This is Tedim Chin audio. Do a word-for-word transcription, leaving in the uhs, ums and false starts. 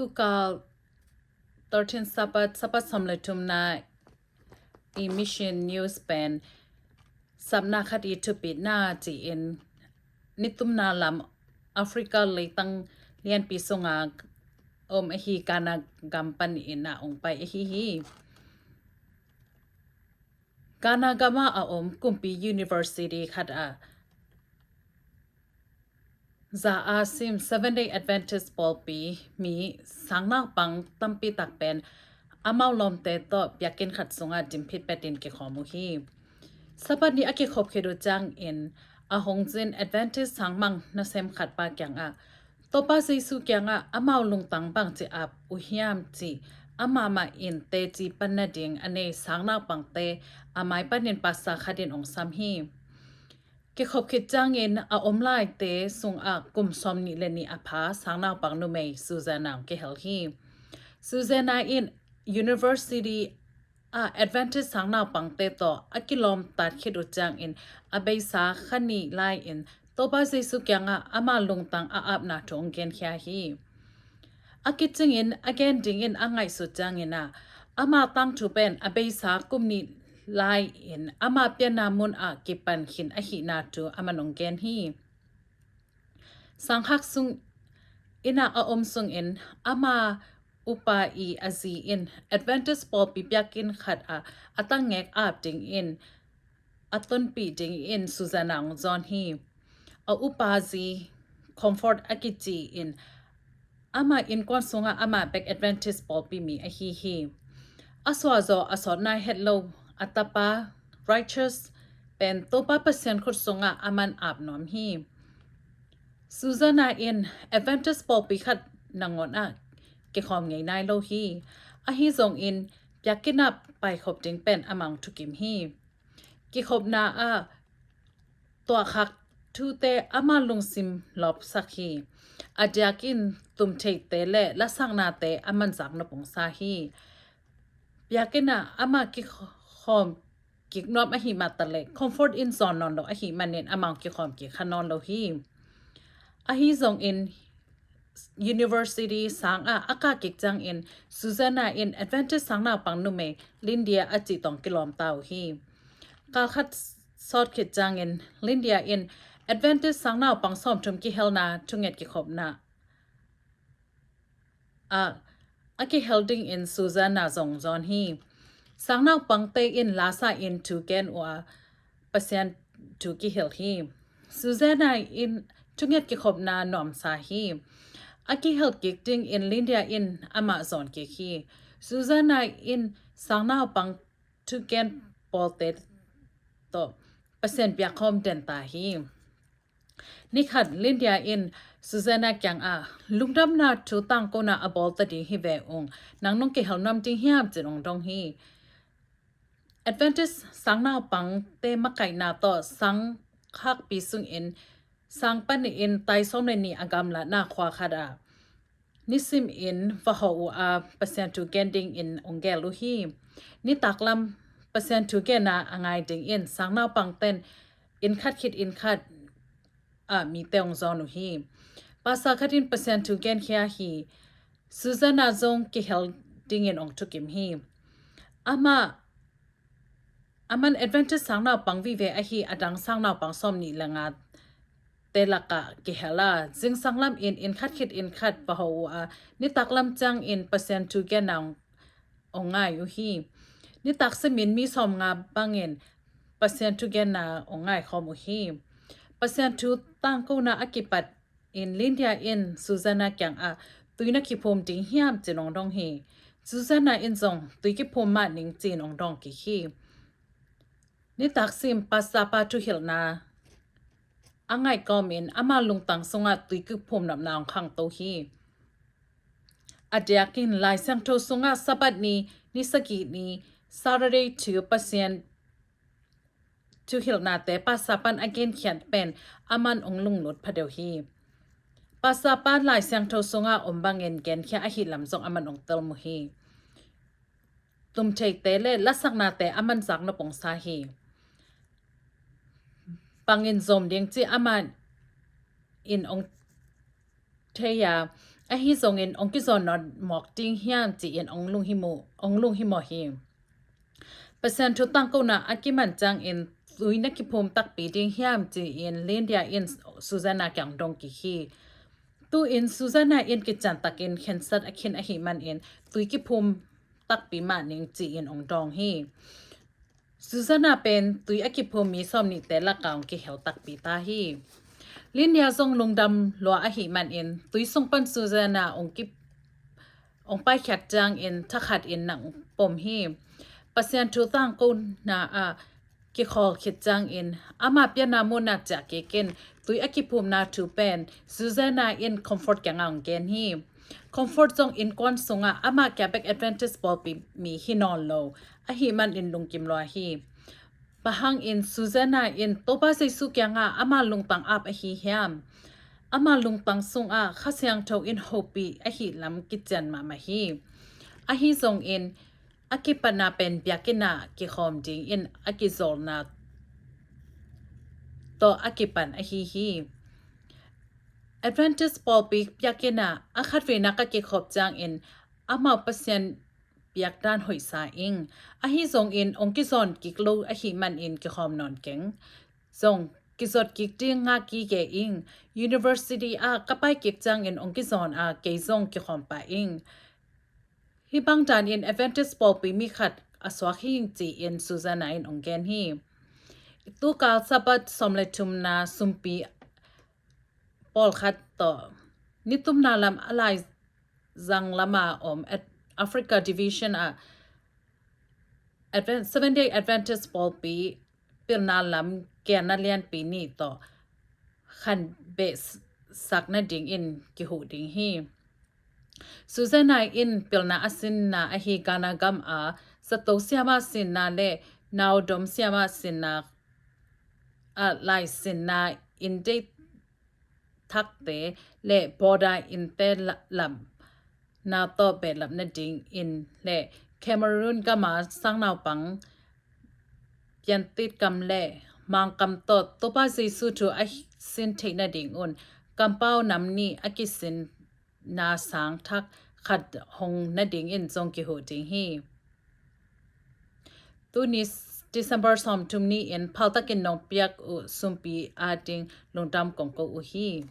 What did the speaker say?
Tukal thirteen Sabbath, Sabbath sawm le thumna i Mission News pen sapna khat i thupitna ci-in nitumna lam Africa leitang lianpi sunga om ahi Ghana gam panin a ong pai ahi hi. Ghana gama a om kumpi university khat a za a sim Seventh Day Adventist pawlpi mi sangnaupang tampi tak pen amau lawmte tawh biakinn khat sungah dimphit petin kikhawm uh hi. Sabbath ni a kikhop khit uh ciangin a hong zin Adventist sangmang nasem khat pa kiangah Topa Jesu kiangah amau lungtang bangci ap uh hiam ci amah mah in teci pan nading a nei sangnaupangte a mai panin pastor khat in ong sam hi. Kikhop khit ciangin a om laite sungah kum sawm nih le nih a pha sangnaupang numei Susanna ong kihel hi. Susanna in university a Adventist sangnaupangte tawh a kilawmtat khit uh ciangin a beisa kha nih lai-in Topa Jesu kiangah ama lungtang a apna thu ong genkhia hi. A kicingin a gen dingin a ngaihsut ciangin ah ama tangthu pen a beisa kum nih lai-in ama pianna mun ah kipan khin ahihna thu a man ong gen hi. Sangkhak sung inn ah a om sungin ama upa i a zi in Adventist pawlpi biakinn khat ah a tangngek ap dingin a tonpih dingin Susanna ong zawn hi. A upa zi Comfort a kici in ama innkuan sungah ama bek Adventist pawlpi mi ahi hi. A suahzawh a sawt nai het lo a tapa Righteous pen Topa Pasian khut sungah a man ap nuam hi. Susanna in Adventist pawlpi khat nangawn ah kikhawm ngei nai lo hi. Ahi zongin biakinn ah paikhop ding pen amah ong thukim hi. Kikhopna ah tuahkhak thute ama lungsim lawpsak hi. A diakin tumtheite le lasaknate a man zak nop ong sa hi. Biakinn ah ama kikhawm kik nuam ahi mah taleh Comfort in zawn nawn lo ahi manin amah ong kikhawm kik kha nawn lo hi. Ahi zongin university sang ah a kah kik ciangin Susanna in Adventist sangnaupang numei Linda a cih tawh ong kilawm ta uh hi. Kal khat sawt khit ciangin Linda in Adventist sangnaupang sawmthum kihelna thunget kikhopna ah a kihel dingin Susanna zong zawn hi. Sangnaupangte in lasa in thu gen uh a Pasian thu kihilh hi. Susanna in thunget kikhopna nuamsa hi. A kihel kik dingin Linda in amah zawn kik hi. Susanna in sangnaupang thugen pawlte tawh Pasian biakkhawm den ta hi. Nikhat Linda in Susanna kiangah lungdamna thu tangkona a bawl ta ding hi ve ung, nang nong kihel nuam ding hiam cin ong dong hi. Adventist sangnaupangte makaihna tawh sangkhakpi sungin sang panin tai sawm le nih a gamlatna khua khat ah nisimin va hawh uh a Pasian thu gen dingin ong gel uh hi. Nitaklam Pasian thu genna a ngai dingin sangnaupangten inn khat khit inn khat ah mite ong zawn uh hi. Pastor khat in Pasian thu genkhia hi. Susanna zong kihel dingin ong thukim hi. Amah a man Adventist sangnaupang vive ahi a dang sangnaupang sawm nih le nga te lakah kihel a, zingsang lamin inn khat khit inn khat va hawh uh a, nitaklam ciangin Pasian thu genna ong ngai uh hi. Nitak simin mi sawm nga bangin Pasian thu genna ong ngai khawm uh hi. Pasian thu tangkona a kipat in Linda in Susanna kiangah tui na kiphum ding hiam cin ong dong hi. Susanna in zong tui kiphum mah ning cin ong dong kik hi. Nitak sim pastor pa thuhilhna a ngaih kawmin ama lungtang sungah tui kiphum nopna ong khangto hi. A diakin Lai Siangtho sungah Sabbath ni, ni sagih ni, Saturday thu Pasian thuhilhnate pastor pan a genkhiat pen a man ong lunglut phadeuh hi. Pastor pa Lai Siangtho sungah om bangin genkhia ahi lam zong a man ong telmu hi. Tumtheite le lasaknate a man zak nop ong sa hi. Bangin zom ding ci a man in ong thei a, Ahi zongin ong kizawn nawn mawk ding hiam ci-in ong lunghimawh, ong lunghimawh hi. Pasian thu tangkona a kiman ciangin tui na kiphum takpi ding hiam ci-in Linda in Susanna kiang dong kik hi. Tu-in Susanna in kiciantakin khensat a khin ahih manin tui kiphum takpi mah ning ci-in ong dawng hi. Susanna pen tui a kiphum mi sawm nihte lakah ong kihel takpi ta hi. Linda zong lungdam lua ahih manin tui sung pan Susanna ong ki, ong paikhiat ciangin thakhatin na ong pom hi. Pasian thu tangkona ah kikhawl khit ciangin ama pianna munah ciah kikin tui a kiphumna thu pen Susanna in Comfort kiangah ong gen hi. Comfort zong innkuan sungah amah kia bek Adventist pawlpi mi hi nawn lo ahih manin lungkim lua hi. Bang hangin Susanna in Topa Jesu kiangah ama lungtang ap ahi hiam? Ama lungtang sungah Kha Siangtho in hopih ahih lam kician mahmah hi. Ahi zongin a kipatna pen biakinn ah kikhawm dingin a kizawlna tawh a kipan ahi hi. Adventist pawlpi biakinn ah a khatveina ka kikhop ciangin amau Pasian biakdan hoihsa ing. Ahi zongin ong kizawn kik lo ahih manin kikhawm nawn keng. Zong kizawt kik ding ngak gige ing. University ah ka pai kik ciangin ong kizawn a kei zong kikhawm pah ing. Hih bang danin Adventist pawlpi mi khat a suak hi ing ci-in Susanna in ong gen hi. Tukal Sabbath sawm le thumna sumpi pawlkhat tawh nitumna lam a laizang lama om Africa Division ah Advent, Seventh Day Adventist pawlpi pilna lam genna lianpi nih tawh khanbehsak nadingin kihuh ding hi. Susanna in pilna a sinna ahi Ghana gam a zato siama sinna le naudom siama sinna a laisinna in deih thakte le border innte lamna tawh behlap nadingin le Cameroon gama sangnaupang piantit kam le Mangkam tawh Topa Jesu thu a sin theih nadingun kampau nam nih a kisinna sang thak khat hong nadingin zong kihuh ding hi. Tuni December sawmthum ni-in phaltakin nong piak uh sumpi ading lungdam kong ko uh hi.